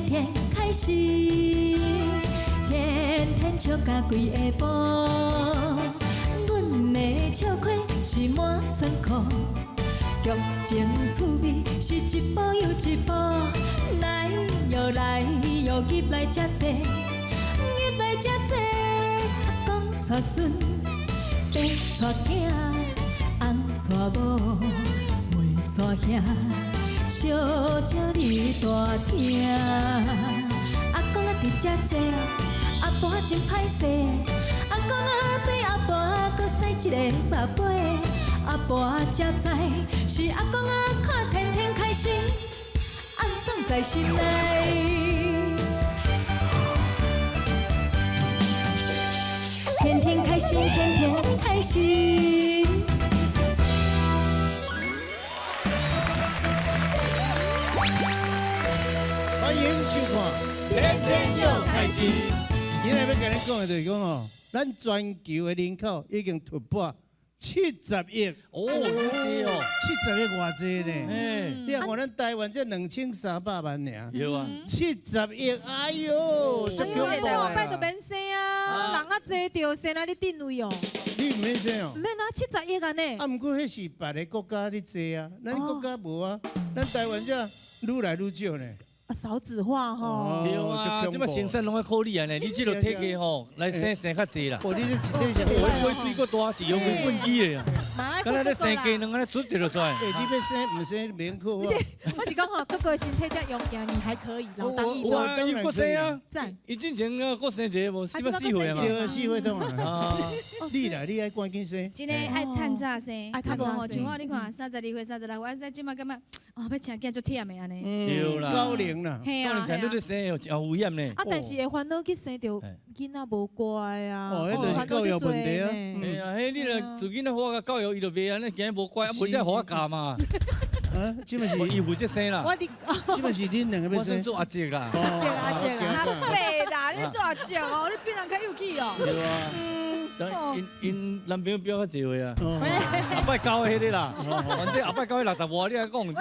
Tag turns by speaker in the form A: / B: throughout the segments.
A: 天天開心，天天笑甲規下晡。阮的笑虧是滿倉庫，劇情趣味是一步又一步。來喲來喲，入來遮濟，入來遮濟。阿公帶孫，爸帶囝，翁帶某，妹帶兄，相招你大廳。阿公啊佇遮坐，阿婆真歹勢。阿公啊對阿婆閣使一個目尾，阿婆才知是阿公啊看天天開心，暗爽在心內。天天開心，天天開心。
B: 歡迎收看《天天又開心》。今日欲共恁講的就是講哦，咱全球的人口已經突破70億。
C: 哦，遮濟哦，70
B: 億偌濟呢？你看咱台灣這2300萬爾，
C: 有啊，70
B: 億，哎喲，這恐怖
D: 後擺就免生啊，人啊濟著生啊，你定位哦。
B: 你毋免生哦？
D: 毋免啊，七十億按呢。
B: 啊，毋過彼是別个國家咧濟啊，咱國家無啊，咱台灣這愈來愈少呢。
D: 啊，少子化吼。
C: 對啊，這擺生產攏愛靠你按呢，你這個體格吼來生生較濟啦。
B: 哦，你這一體
C: 我我水閣大是用畚箕的啊。敢若咧生雞卵按呢出一個出來。
B: 欸，你欲生毋生免靠我。
D: 不是，我是講吼，哥哥身體遮勇健，你還可以，老當益壯。
C: 伊閣生啊，
D: 讚。
C: 伊之前啊，閣生一個無44歲啊嘛。
B: 對啊，4歲當啊。你啦，你愛趕緊生。
E: 真的愛趁早生，
D: 愛趁早生。
E: 像我你看，32歲、36歲，啊，這這擺感覺哦，欲生囝足忝的按呢。
C: 對啦。
B: 高齡啦。
C: 高齡生你咧生哦，真危險呢。
D: 啊，但是會煩惱去生著囡仔無乖啊。
B: 哦，彼就是教育問題啊。
C: 嘿啊，彼你若自囡仔好甲教育，伊就袂按呢，驚無乖，啊，無才予我教嘛。
B: 啊，這擺是
C: 伊負責生啦。
D: 我佇，
B: 這擺是恁兩個欲生。
C: 我做阿叔啦。
D: 阿叔阿叔
E: 阿伯啦，你做阿叔哦，你比人較幼齒哦。
C: 對啊。𪜶𪜶男朋友比我較濟歲啊，後擺交的彼个啦，反正後擺交的60外，你愛講。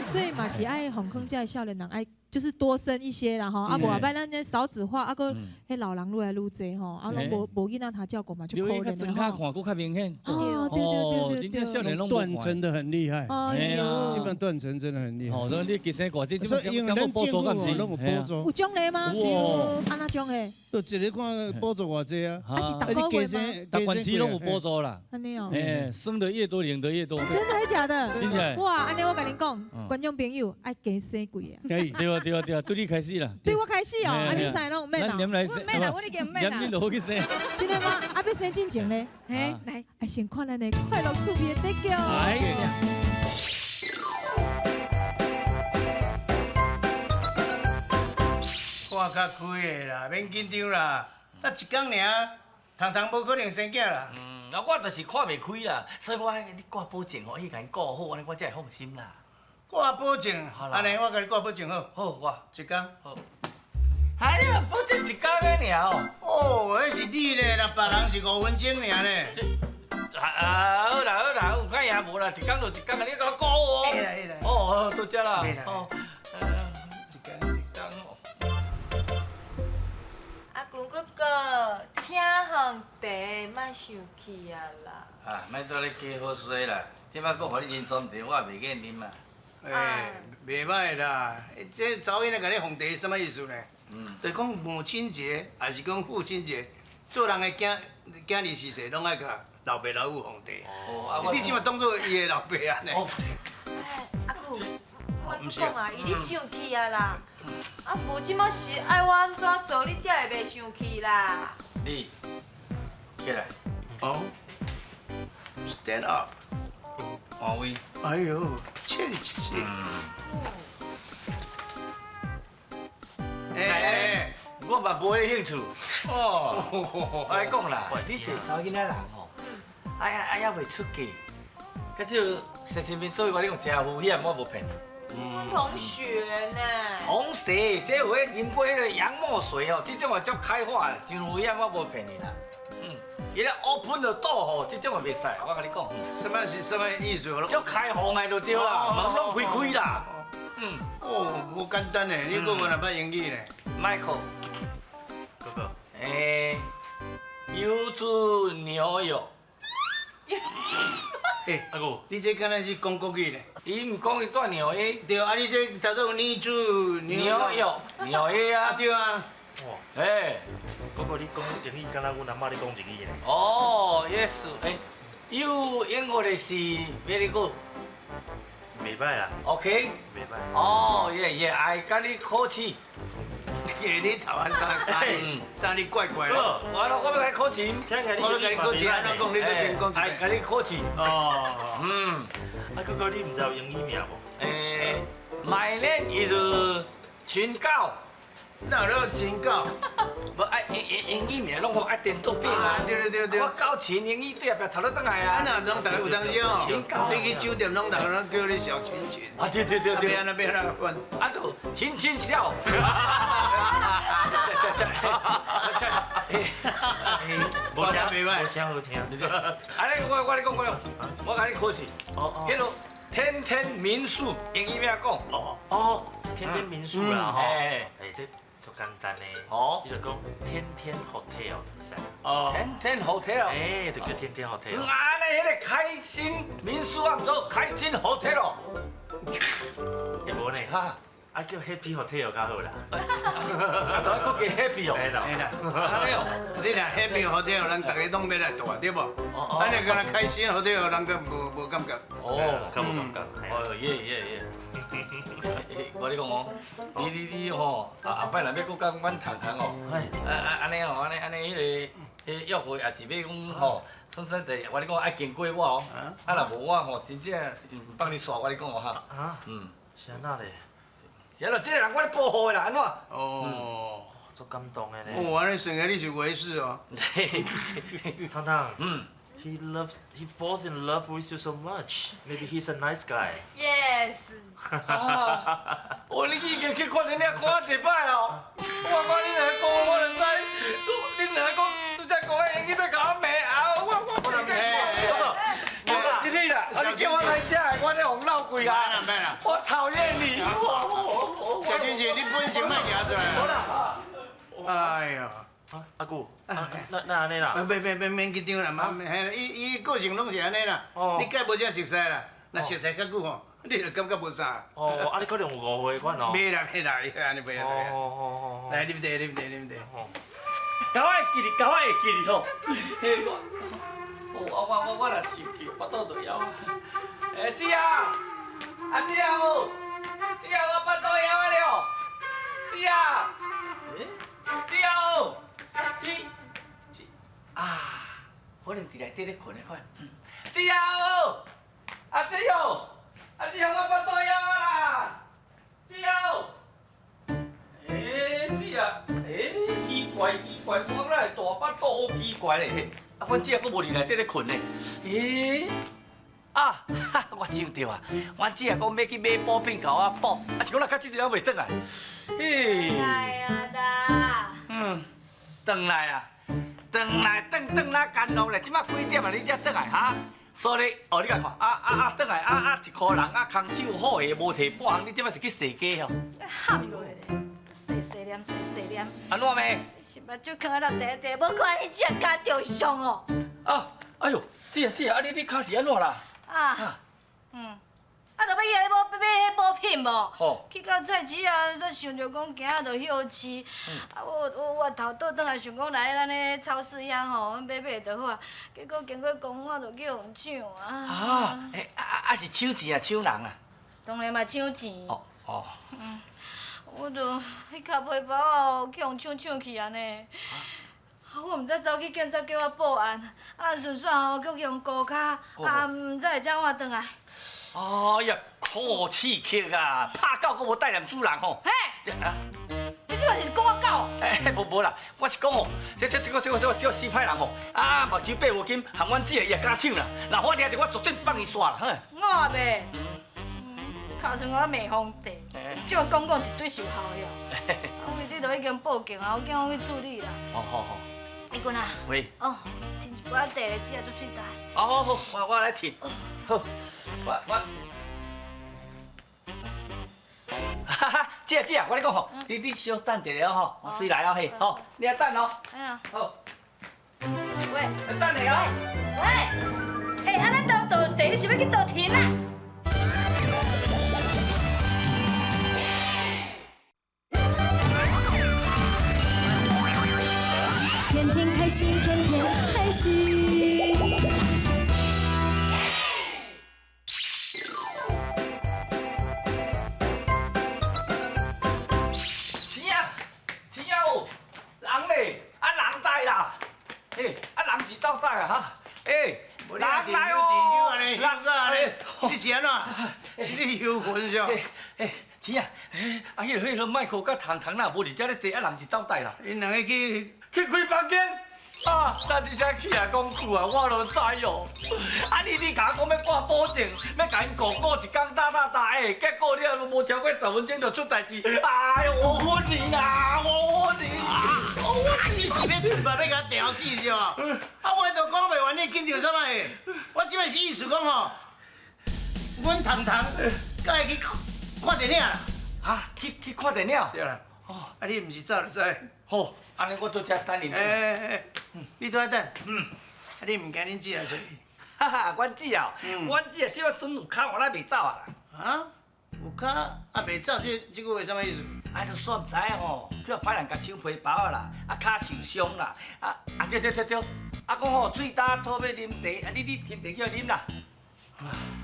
D: 所以嘛是愛訪坑遮的少年人愛就是多生一些啦吼，啊無後擺咱這少子化，啊閣彼老人愈來愈濟吼，啊攏無無囡仔通照顧嘛，足可憐的
C: 較看閣較明顯。
D: 哦，對對對對，
C: 真正少年攏
B: 斷層的很厲害。
D: 哎呀，
B: 這擺斷層真的很厲害。
C: 哦，所以你加生偌濟，
B: 所以因為咱政府攏有補助。
D: 有獎勵嗎？有。按怎獎的？
B: 就一個看補助偌濟啊。
D: 啊是逐個月嗎？
C: 逐縣市攏有補助啦。
D: 按呢哦。
C: 哎，生得越多，領得越多。
D: 真的還假的？
C: 真的。
D: 哇，按呢我共恁講，觀眾朋友愛加生幾个。
C: 對啊對啊對啊，對你開始啦。
D: 對我開始哦，啊恁三个攏毋免啦。
C: 咱連來生，
E: 免啦，我已經免啦。
C: 連恁就好去生。
D: 真的嗎？啊，欲生進前咧？
E: 嘿，來，
D: 愛先看咱的快樂趣味的得獎。
C: 來。
B: 看較開的啦，免緊張啦，才一工爾，通通無可能生囝啦。
F: 嗯，啊，我就是看袂開啦，所以我愛你掛保證吼，伊共𪜶顧好，按呢我才會放心啦。
B: 掛保證，按呢我共你掛保證好。
F: 好，我
B: 一工。
F: 好。哎呀，保證一工爾哦。
B: 哦，彼是你咧，若別人是5分鐘爾咧。
F: 啊，好啦好啦，有歹也無啦，一工就一工啊，你共我顧哦。
B: 會啦會啦。
F: 哦，多謝啦。哦。
B: 一工一
F: 工哦。
G: 阿公哥哥，請紅茶，莫生氣啊啦。
F: 啊，莫做咧加好勢啦，這擺閣予你人參茶，我也袂瘾啉啊。
B: 欸，袂䆀啦，這查某囡仔共你奉茶是啥物意思呢？嗯，就是講母親節，還是講父親節，做人的囝囝兒是誰，攏愛共老爸老母奉茶。
F: 哦，
B: 你這擺當做伊的老爸按呢？
F: 哦。
G: 阿舅，我講啊，伊咧生氣啊啦。啊，無這擺是愛我按怎做，你才會袂生氣啦？
F: 你起來。
B: 哦。Stand up。
F: 換位。
B: 哎喲，倩姐。哎哎，
F: 我嘛無彼興趣。哦，我來講啦，你這查某囡仔人吼，哎呀哎呀未出嫁，佮這個隨隨便做我你講真危險，我無騙你。
G: 阮同學呢？
F: 同學，這有彼啉過彼个洋墨水哦，這種也足開化，真危險，我無騙你啦。嗯，伊咧 open the door 吼，這種也袂使，我共你講。
B: 什麼是什麼意思？
F: 足開放的就對啦，門攏開開啦。
B: 哦，無簡單呢，你閣有若捌英語呢
F: ？Michael，
H: 哥哥。
F: You 住紐約。
B: 欸，阿姑，你這敢若是講國語呢？
F: 伊毋講伊住紐約。
B: 對啊，你這頭拄你住
F: 紐約，紐約啊。
B: 對啊。
F: 哇。欸，
H: 哥哥你講英語，敢若阮阿嬤咧講日語呢？
F: 哦，yes，欸，You English very good。
H: 袂歹啦。
F: OK。
H: 袂歹。
F: 哦，yeah yeah，I 共你考試。
B: 欸，你頭啊三三三你怪怪
F: 啦。我我欲共你考試。
B: 我欲共你考試，按怎講？你閣先講一
F: 愛共你考試。
B: 哦。
F: 嗯。
H: 啊，哥哥，你毋知有英語名無？
F: 欸，My name is 秦狗。
B: 哪有秦狗？
F: 無愛英英英語名攏吼愛顛倒變啊！
B: 對對對對。
F: 我狗秦英語對後壁頭咧轉來啊。
B: 啊若攏逐个有當時哦，你去酒店攏逐个攏叫你小秦秦。
F: 啊對對對對。
B: 欲按怎欲按怎款？
F: 啊就秦秦笑。這這這
H: 無聲袂歹，無聲好聽。
F: 按呢我我咧講我講，我共你考試。哦哦。彼個天天民宿英語欲講。
H: 哦哦，天天民宿啦吼。哎，這。足簡單的，哦，你就講天天 hotel 就會使。
F: 哦，天天 hotel。
H: 哎，就叫天天 hotel。
F: 按呢，彼个開心民宿啊，毋做開心 hotel。
H: 會無呢？哈，啊叫 happy hotel 較好啦。
F: 啊，都愛閣叫 happy 哦。
H: 嘿啦，
F: 按呢哦。
B: 你若 happy hotel，人逐个攏欲來住，對無？哦按呢敢若開心 hotel，人閣無無感覺。
F: 哦，
H: 較無感覺。
F: 哦，yeah yeah yeah。我你講哦，你你你吼，後後擺若欲閣佮阮談談哦，啊啊按呢哦，按呢按呢，彼个彼約會也是欲講吼，創啥第，我你講愛經過我哦，啊若無我吼，真正毋放你煞，我你講哦哈。
H: 啊？
F: 嗯。
H: 是按怎咧？
F: 是按怎？這个人我咧保護的啦，按怎？
B: 哦。
H: 足感動的呢。
B: 哦，按呢算來你是衛士哦。
H: 湯湯。
F: 嗯。
H: He loves, he falls in love with you so much. Maybe he's a nice guy.
G: Yes。
F: 哦，你已經去看電影看啊濟擺哦。我看你兩個講，我就知。你兩个講，拄才講的英語欲共我罵啊！我我我我是你啦！啊，你叫我來遮，我咧予鬧鬼啊！我討厭你！
B: 小青青，你本性莫行出來。
F: 好啦。
B: 哎呀。
H: 阿姑，那那按呢啦？
B: 免免免免緊張啦，嘛，嘿，伊伊個性攏是按呢啦。你佮無啥熟似啦，若熟似較久吼，你就感覺無啥。
H: 哦，啊，你可能有誤會款哦。
B: 袂啦袂啦，按呢袂啦。
H: 哦哦哦。
B: 來，啉茶，啉茶，啉茶。
F: 共我會記哩，共我會記哩吼。嘿，我，哦，我我我若生氣，腹肚就枵。欸，姊啊，阿姊啊有，姊啊，我腹肚枵啊了。姊啊，欸，姊啊有。姊，姊，啊，可能佇內底咧睏的款。姊啊有，阿姊哦，阿姊我腹肚枵啊啦。姊啊有，欸，姊啊，欸，奇怪奇怪，我哪會大腹肚好奇怪咧？啊，阮姊啊，閣無佇內底咧睏呢。欸，啊，哈，我想著啊，阮姊啊講欲去買補品共我補，啊是講若到這陣猶袂轉來。嘿。
G: 來啊啦。
F: 嗯。轉來啊！轉來，轉轉哪干路咧？這馬幾點啊？你才轉來哈？所以哦，你共看，啊啊啊，轉來啊啊，一箍人啊，空手好下無提半項，你這馬是去踅街哦？
E: 合落咧，細細念，細細念。
F: 按怎罵？
E: 是目睭囥啊落地地，無看你這跤著傷哦。
F: 啊，哎喲，是啊是啊，啊你你跤是按怎啦？
E: 啊，嗯。啊，就欲去遐買買彼補品無？去到菜市仔，才想著講今仔就休市。啊，我我我頭倒轉來想講來咱咧超市遐吼，買買就好啊。結果經過公園就去予搶啊！
F: 啊，欸啊啊是搶錢啊，搶人啊？
E: 當然嘛搶錢。
F: 哦哦。
E: 嗯，我就彼跤皮包哦，去予搶搶去按呢。啊，我毋知走去警察局我報案，啊，順紲吼，閣去予沽跤，啊，毋知會怎換轉來。
F: 哎呀，可刺客啊！拍狗閣無帶念主人吼。
E: 嘿，
F: 啊！
E: 你這擺是講我狗？
F: 欸，無無啦，我是講吼，這這這個這個這個這個死歹人吼，啊，目睭擘無金，含阮姊伊也敢搶啦。若我掠著，我絕對放伊煞啦。嘿。
E: 我袂。尻川我罵皇帝，這擺講講一堆受效了。啊，因為你都已經報警啊，我叫我去處理啦。
F: 好好好。
E: 美君啊。
F: 喂。
E: 哦，斟一杯仔茶，姊仔足喙焦。
F: 好好好，我我來提。好，我我。姐姐，我跟你讲吼，你小等一下吼，我随来哦嘿，好，你来等哦。
E: 嗯。
F: 好。
E: 喂。
F: 等下哦。
E: 喂。欸，啊，咱倒倒地，你是欲去倒田啊？
A: 天天开心，天天开心。
F: 钱啊，钱啊有，人咧，啊人在啦，嘿，啊人是走在啊哈，欸，人来哦，
B: 人来，你是按怎？是你幽魂是？
F: 欸，钱啊，啊，彼个麦克佮糖糖若无伫遮咧坐，啊人是走带啦。
B: 𪜶两个去
F: 开房间。啊！咱这声起来讲句啊，我就知哦。啊你共我讲欲挂保证，欲共𪜶顾顾一工打打打，欸，结果了都无超过10分钟就出代志。哎哟，我昏你啦，我昏你！
B: 你是欲出来欲共我调死是吧？啊，话都讲袂完，你紧张啥物？我这摆是意思讲吼，阮糖糖佮伊去看电影啦。
F: 啊，去看电影？
B: 对啦。哦，啊你毋是早就知。
F: 好，按呢我伫遮等恁。
B: 欸，你伫遐等。嗯。啊，你毋惊恁姊来揣你？
F: 哈哈，阮姊啊，阮姊啊，这摆阵有跤我来袂走啊啦。
B: 啊？有跤啊袂走，这句话啥物意思？
F: 啊，就煞毋知影吼，去予歹人共抢皮包啊啦，啊跤受伤啦，啊啊对对对对，啊讲吼喙焦讨欲啉茶，啊你天茶去啉啦。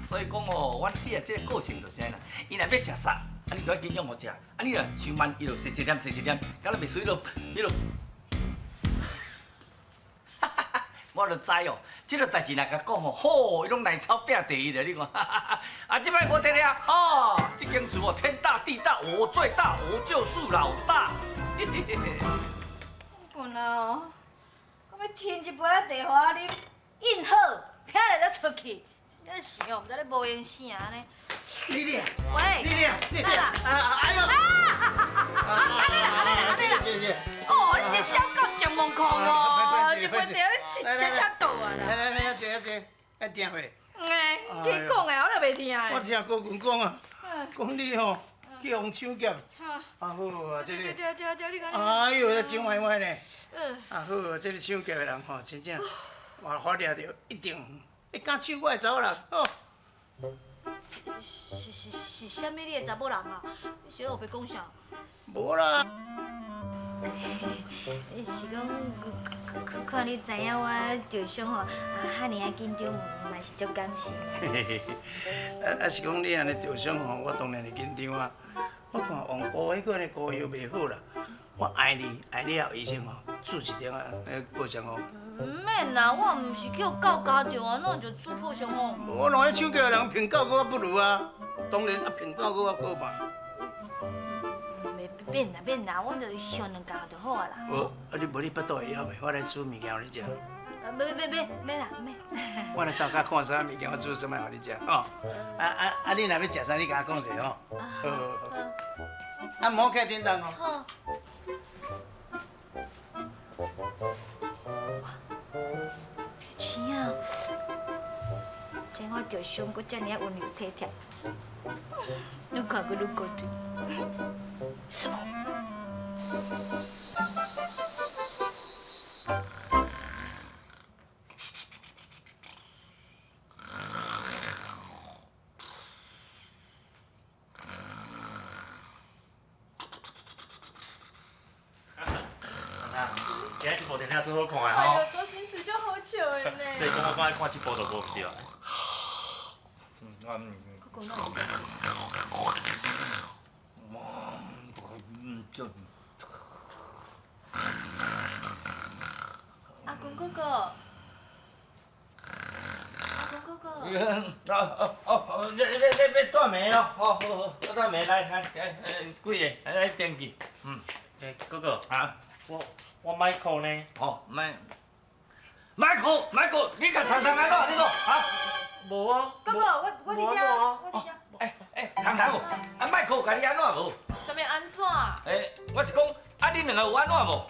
F: 所以讲吼，阮姊啊这个个性就是按呢啦，伊若欲食啥，啊你就爱紧向予食，啊你若伤慢，伊就细细念细细念，敢若袂随落彼落。我就知哦，这个代志若共讲吼，吼，伊拢内草拼第一啦，你看，啊，这摆无得了，哦，这间厝哦，天大地大，我最大，我就是老大。
E: 滚啊！我欲添一杯仔茶予我啉，印好，啪来就出去，真正是哦，毋知咧无闲死啊按呢。
B: 丽丽，
E: 喂，
B: 丽丽，丽丽，啊，哎呦，
E: 啊，按呢啦，按呢啦，按呢啦。哦，你是小狗食梦空哦，一杯茶你一声声倒啊啦。
B: 来来来，坐坐，爱听袂？
E: 哎，你讲的我都袂听的。
B: 我听高群讲啊，讲你吼去予抢劫。啊好啊，这个。
E: 对对对对，你讲。
B: 哎呦，这真歪歪呢。啊好啊，这个抢劫的人吼，真正，我发掠著一定会敢抢我的查某人哦。
E: 是啥物你的查某人啊？你是咧乌白讲啥？
B: 无啦。
E: 是讲，看你知影我受伤吼，啊，遐尔仔紧张，嘛是足感谢。
B: 啊是讲你按呢受伤吼，我当然会紧张啊。我看王姑彼款的膏药袂好啦，我爱你，爱了后医生吼注一点仔破伤风。
E: 毋免啦，我毋是去予狗咬著啊，哪会就注破伤风？
B: 无，我看彼抢劫的人凭狗阁较不如啊，当然啊凭狗阁较好嘛。
E: 免啦免啦，我就歇两工就好啊啦。
B: 无，啊你无你腹肚会枵袂？我来煮物件予你食。
E: 免免免免啦免。
B: 我来走甲看啥物件，我煮啥物予你食吼。啊你若欲食啥，你共我讲者吼。好好好。啊，毋好开叮当哦。
E: 好。钱啊！知我受伤，阁遮尔仔温柔体贴，愈看阁愈古锥。
H: 啊，今日这部电影真好看的吼。
G: 哎呦，周星驰就好笑的呢。
H: 所以讲我讲爱看这部就无毋对。
G: 阿公哥哥，阿公哥哥。
F: 哦，你断眉哦，好好好，断眉来来来，几个来登记。嗯。
H: 欸，哥哥。
F: 啊。
H: 我 Michael 呢？
F: 哦，Michael，你共糖糖按怎？你讲啊？
H: 无啊。
G: 哥哥，我伫遮，我伫遮。
F: 欸，糖糖哦，啊，Michael 共你按怎无？
G: 啥物按怎？
F: 欸，我是讲，啊，恁两个有按怎无？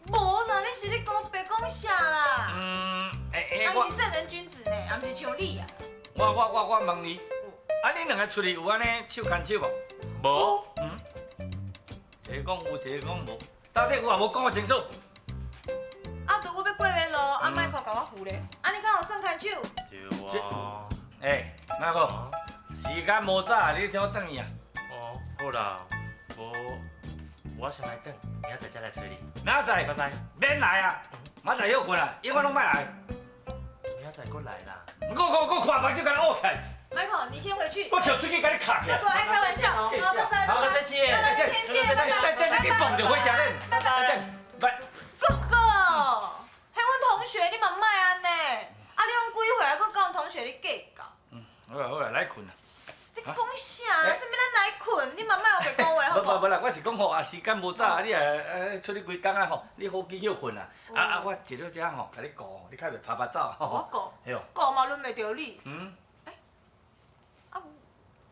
G: 无啦，你是咧讲白讲啥啦？
F: 嗯，欸，我。
G: 啊，伊是正人君子呢，也毋是像你啊。
F: 我问你，啊，恁两个出去有按呢手牵手无？
G: 无。
F: 嗯。一个讲有，一个讲无，到底有也无讲较清楚。
G: 啊，就我欲过马路，啊，麦克共我扶咧，啊，你敢有算牵手？
H: 对啊。
F: 欸，那个时间无早，你听我转去啊。
H: 哦，好啦，无我先来转，明仔载再来揣你。
F: 明仔载，
H: 拜拜。
F: 免来啊，明仔载休困啊，永远拢莫来。
H: 明仔载阁来啦。
F: 我我看目睭共你乌起来。
G: 麦克，你先回去。
F: 我翘喙齿共你卡起来。
G: 大哥爱开玩笑。好，拜拜。
H: 好，再见。
G: 再见，再见，
F: 再见，你蹦就回家咧。
G: 拜拜。
F: 拜。
G: 哥哥，彼阮同学，你嘛莫按呢。啊，你拢几岁啊？阁佮阮同学咧计较。
F: 嗯，好啦好啦，来困啦。
G: 你讲啥？啥物咱来困？你嘛莫乌白讲话好无？
F: 无无啦，我是讲吼，啊时间无早，你也出去规工啊吼，你好紧歇困啦。啊啊，我坐咧遮吼，共你顾，你较袂拍拍走。
G: 我顾。
F: 对。
G: 顾嘛轮袂著你。
F: 嗯。
G: 欸，啊，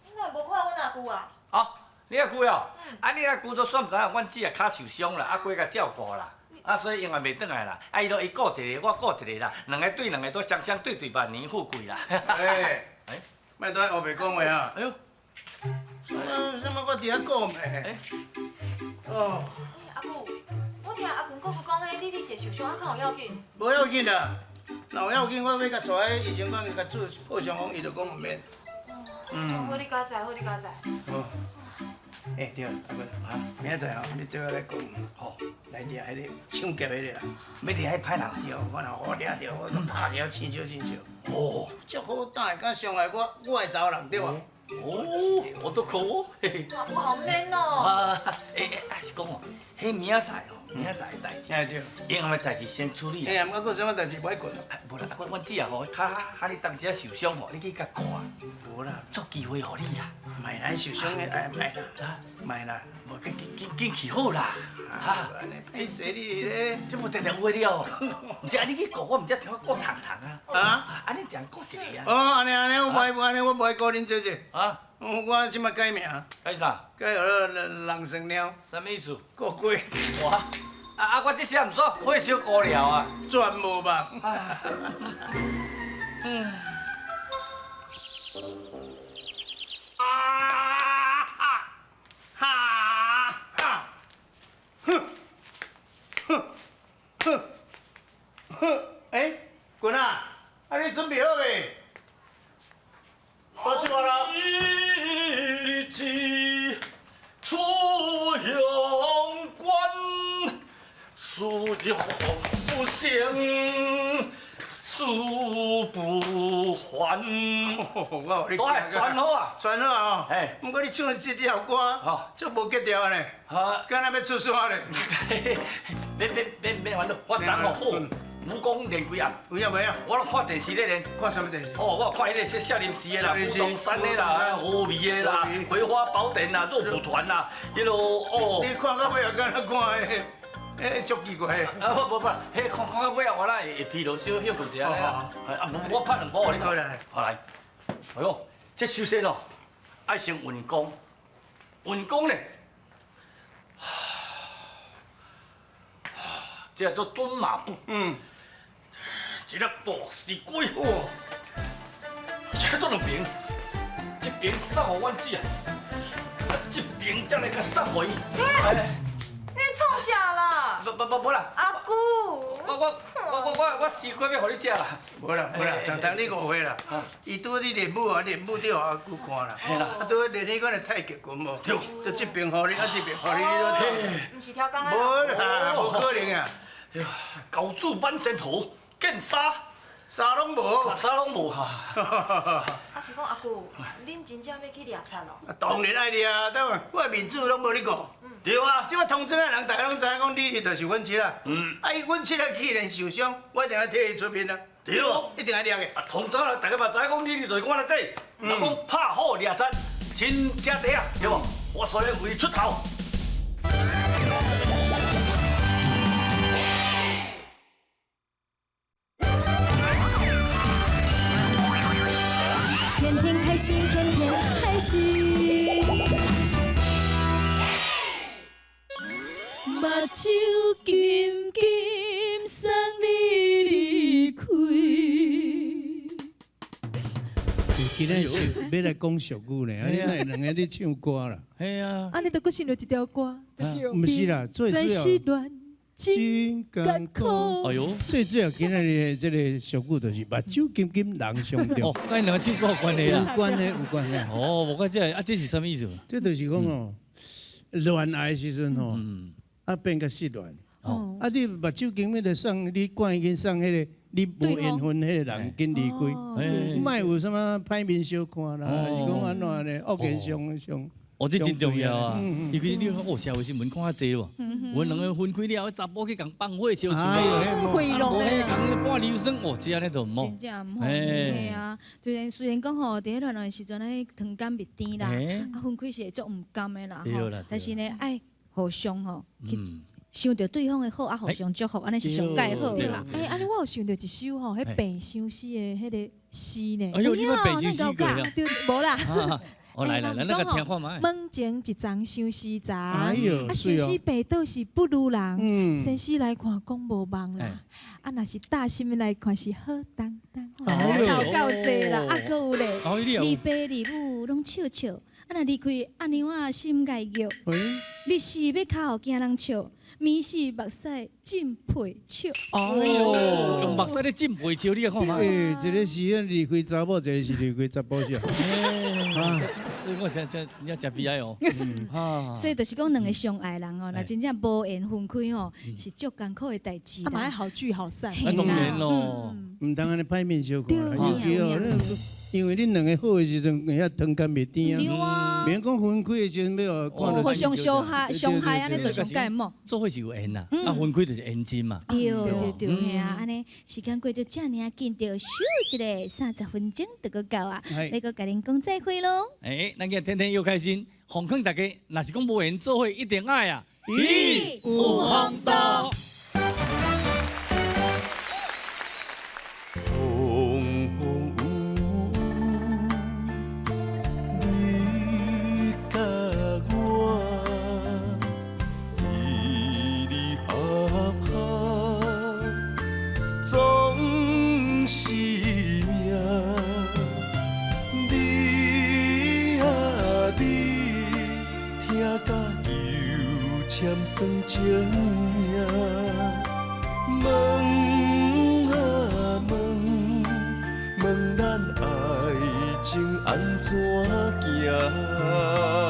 G: 你哪会无看阮阿舅啊？
F: 哦，你阿舅哦？啊，你阿舅都煞毋知影，阮姊啊跤受伤啦，啊过共照顾啦。啊，所以永远袂转来啦。啊，伊都伊顾一个，我顾一个啦，两个对两个都双双对对，万年富贵啦。
B: 欸，莫在乌白讲话啊！
F: 哎呦，
B: 什么什么我伫遐顾咩？哦。
G: 阿舅，我听阿群哥哥讲，彼你你姐受伤，啊，敢有要紧？
B: 无要紧啦，若有要紧，我欲共带去医生馆共注破伤风，伊就讲毋免。
G: 嗯。好你佳哉，好你佳哉。
B: 好。欸，对，阿君，明仔载吼，你对我来讲，
F: 吼，
B: 来掠彼个抢劫彼个啦，
F: 欲掠彼歹人。
B: 对，我若我掠著，我拍一下青少青少。
F: 哦，
B: 足好胆的，敢伤害我我的查某人，对无？
F: 哦，我都可。
G: 哇，好 man 哦。
F: 啊，欸，啊是讲哦，彼明仔载哦，明仔载的代志，
B: 哎对，
F: 以后的代志先处理。
B: 哎呀，啊，阁有啥物代志无爱困？
F: 无啦，我阮姊啊吼，较较你当时啊受伤吼，你去共顾啊。
B: 无啦，
F: 做机会予你啦。
B: 莫啦，受伤的哎，莫啦，莫啦，
F: 无紧紧紧紧去好啦。哈，
B: 歹势你咧，
F: 这无定定有的了。毋是啊，你去顾我，毋才听我顾糖糖啊。
B: 啊？
F: 啊，你这样顾一个啊？
B: 哦，按呢按呢，我无爱按呢，我无爱顾恁姐姐。
F: 啊？
B: 我这摆改名。
F: 改啥？
B: 改号做人生猫。
F: 啥物意思？
B: 顾鸡。
F: 哇！啊啊！我这时毋煞火烧孤寮啊。
B: 全无吧。
F: 嗯。啊哈！
B: 哈哈！哼！哼！哼！哼！欸，滚啊！啊，你准备好未？我出发啦！
F: 一日出阳关，事有不成，事不还。
B: 我予你
F: 传好啊！
B: 传好啊！吼！毋过你唱的这条歌，足无格调呢。敢若欲出山咧？
F: 免免免免烦恼，我昨昏好。武功练几暗？
B: 有影无影？
F: 我拢看电视咧练。
B: 看啥物电视？
F: 哦，我看彼个少林寺的啦，武当山的啦，峨眉的啦，葵花宝典啦，肉蒲团啦，彼个哦。
B: 你看到尾后敢若看彼，彼足奇怪。
F: 啊，无无无，彼看看到尾后，我哪会疲劳小休困一下啊。啊，无我拍两波，你看。好来，哎呦，这首先哦，爱先运功，运功咧。这叫做蹲马步。
B: 嗯。
F: 一粒大石龟，哇！切做两边，这边送予阮姊啊，这边才来共送予伊。
G: 你创啥啦？
F: 无无无无啦。
G: 阿舅。
F: 我西瓜欲予你食啦。
B: 无啦无啦，糖糖你误会啦。伊拄咧练武啊，练武对予阿舅看啦。
F: 嘿啦。
B: 啊，拄练彼款的太极拳无？
F: 对。
B: 就这边予你，啊这边予你，你都创。
G: 毋是超工的。
B: 无啦，无可能啊。
F: 对，高举满身图，见啥？
B: 啥拢无。
F: 啥拢无哈。
G: 啊是讲阿舅，恁真正欲去掠贼咯？
B: 当然爱掠啊，但我的面子拢无咧顾。
F: 对啊。
B: 这摆通庄的人，大家拢知影讲你就是阮七仔。
F: 嗯。
B: 啊，伊阮七仔既然受伤，我一定爱替伊出面啊。
F: 对咯。
B: 一定爱掠的。
F: 啊，通庄人大家嘛知影讲你就是我来这，人讲拍虎掠贼，亲家弟啊，对无？我所以为出头。
A: 天天开心，天天开心。目睭金金，送你离开。
C: 最近
B: 今仔是欲來講俗語呢，啊，你哪會兩个咧唱歌啦？
C: 係啊。
D: 啊，你都閣想著一條歌。
B: 毋是啦，最主要真艱苦。
C: 哎喲，
B: 最主要今仔日這个俗語就是目睭金金人相中。
C: 哦，佮𪜶兩个唱歌有關係啦。
B: 有關係，有關係。
C: 哦，無怪這個啊，這是啥物意思？
B: 這就是講哦，戀愛的時陣吼，啊變甲失戀。哦。啊，你目睭金金就送你趕緊送彼个你無緣分彼个人緊離開，莫有啥物歹面相看啦，還是講按怎呢？惡言相向。
C: 哦，這真重要啊！尤其你看，哦，社會新聞看較濟喎，有兩个分開了後，查某去共放火燒厝，
D: 毀容
C: 咧，共潑硫酸，哦，這按呢就毋好。
E: 真正毋好，嘿啊！雖然講吼，佇咧戀愛時陣咧，糖甘蜜甜啦，啊分開是會足毋甘的啦，吼。但是呢，愛互相吼去想著對方的好，啊互相祝福，按呢是上蓋好啦。
D: 欸，按呢我有想著一首吼，彼病相思的彼个詩呢。
C: 哎喲，你捌病相思過了？
D: 對，無啦。
C: 哦，來來來，咱來聽看覓。
D: 門前一叢相思叢，啊相思病倒是不如人。生死來看講無夢啦，啊若是大心來看是好當當。
E: 吵夠濟啦，啊閣有咧，離爸離母攏笑笑，啊若離開阿娘仔心愛玉。日是欲跤予驚人笑，暝是目屎浸被笑。
C: 哎喲，用目屎咧浸被笑，你來看覓。
B: 欸，一个是離開查某，一个是離開查埔少。
C: 所以我真真真真悲哀哦。
E: 所以就是講兩个相愛人哦，若真正無緣分開吼，是足艱苦的代誌。
D: 啊，嘛愛好聚好散。
C: 那當然咯，
B: 毋通按呢歹面相看啦，尤其哦，因為恁兩个好的時陣，遐糖甘蜜甜啊。免講分開的時陣，欲看著
E: 互相傷害、傷害按呢就上蓋毋。
C: 做伙是有緣啦，啊分開就是緣盡嘛。
E: 對對對，嘿啊，按呢時間過得遮爾仔緊，就咻一下30分鐘就閣到啊，欲閣共恁講再會囉。
C: 欸，咱今日天天又開心，奉勸大家，若是講無緣做伙，一定愛啊！
B: 伊有風度。
I: 你佮我离离合合，總是命。你啊你，疼甲油籤算情命。問啊問，問咱愛情按怎行？